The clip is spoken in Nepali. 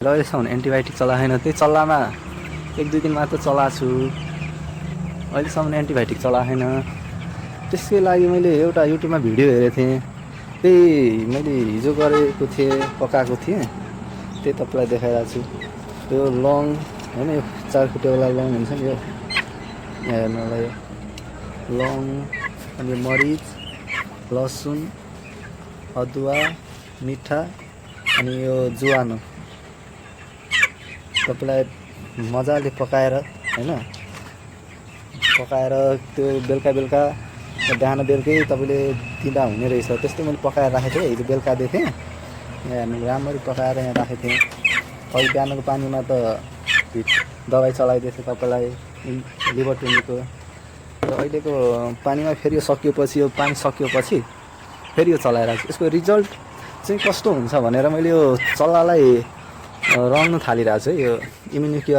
र अहिलेसम्म एन्टिबायोटिक चलाएन। त्यही चल्लामा 1-2 दिन मात्र चलाएको छु। अहिलेसम्म एन्टिबायोटिक चलाएन। त्यसकै लागि मैले एउटा युट्युबमा भिडियो हेरेको थिएँ। त्यही मैले हिजो गरेको थिएँ, पकाएको थिएँ, त्यही तपाईँलाई देखाइरहेको छु। यो लङ होइन, यो 4 खुट्टेवाला लङ हुन्छ नि, यो यहाँ हेर्नुलाई यो लङ, अनि मरिच, लसुन, अदुवा, मिठा, अनि यो ज्वानो तपाईँलाई मजाले पकाएर होइन, पकाएर त्यो बेलुका बिहान बेलुकै तपाईँले दिँदा हुने रहेछ। त्यस्तै मैले पकाएर राखेको थिएँ, हिजो बेलुका दिएको थिएँ। यहाँ हेर्नु, राम्ररी पकाएर यहाँ राखेको थिएँ। अघि बिहानको पानीमा त दबाई चलाइदिएको थिएँ तपाईँलाई, लिभर टुनिकको। र अहिलेको पानीमा फेरि यो सकिएपछि, यो पानी सकिएपछि फेरि यो चलाइरहेको छु। यसको रिजल्ट चाहिँ कस्तो हुन्छ भनेर मैले यो चल्लालाई रङ्नु थालिरहेको छु। यो इम्युनिटी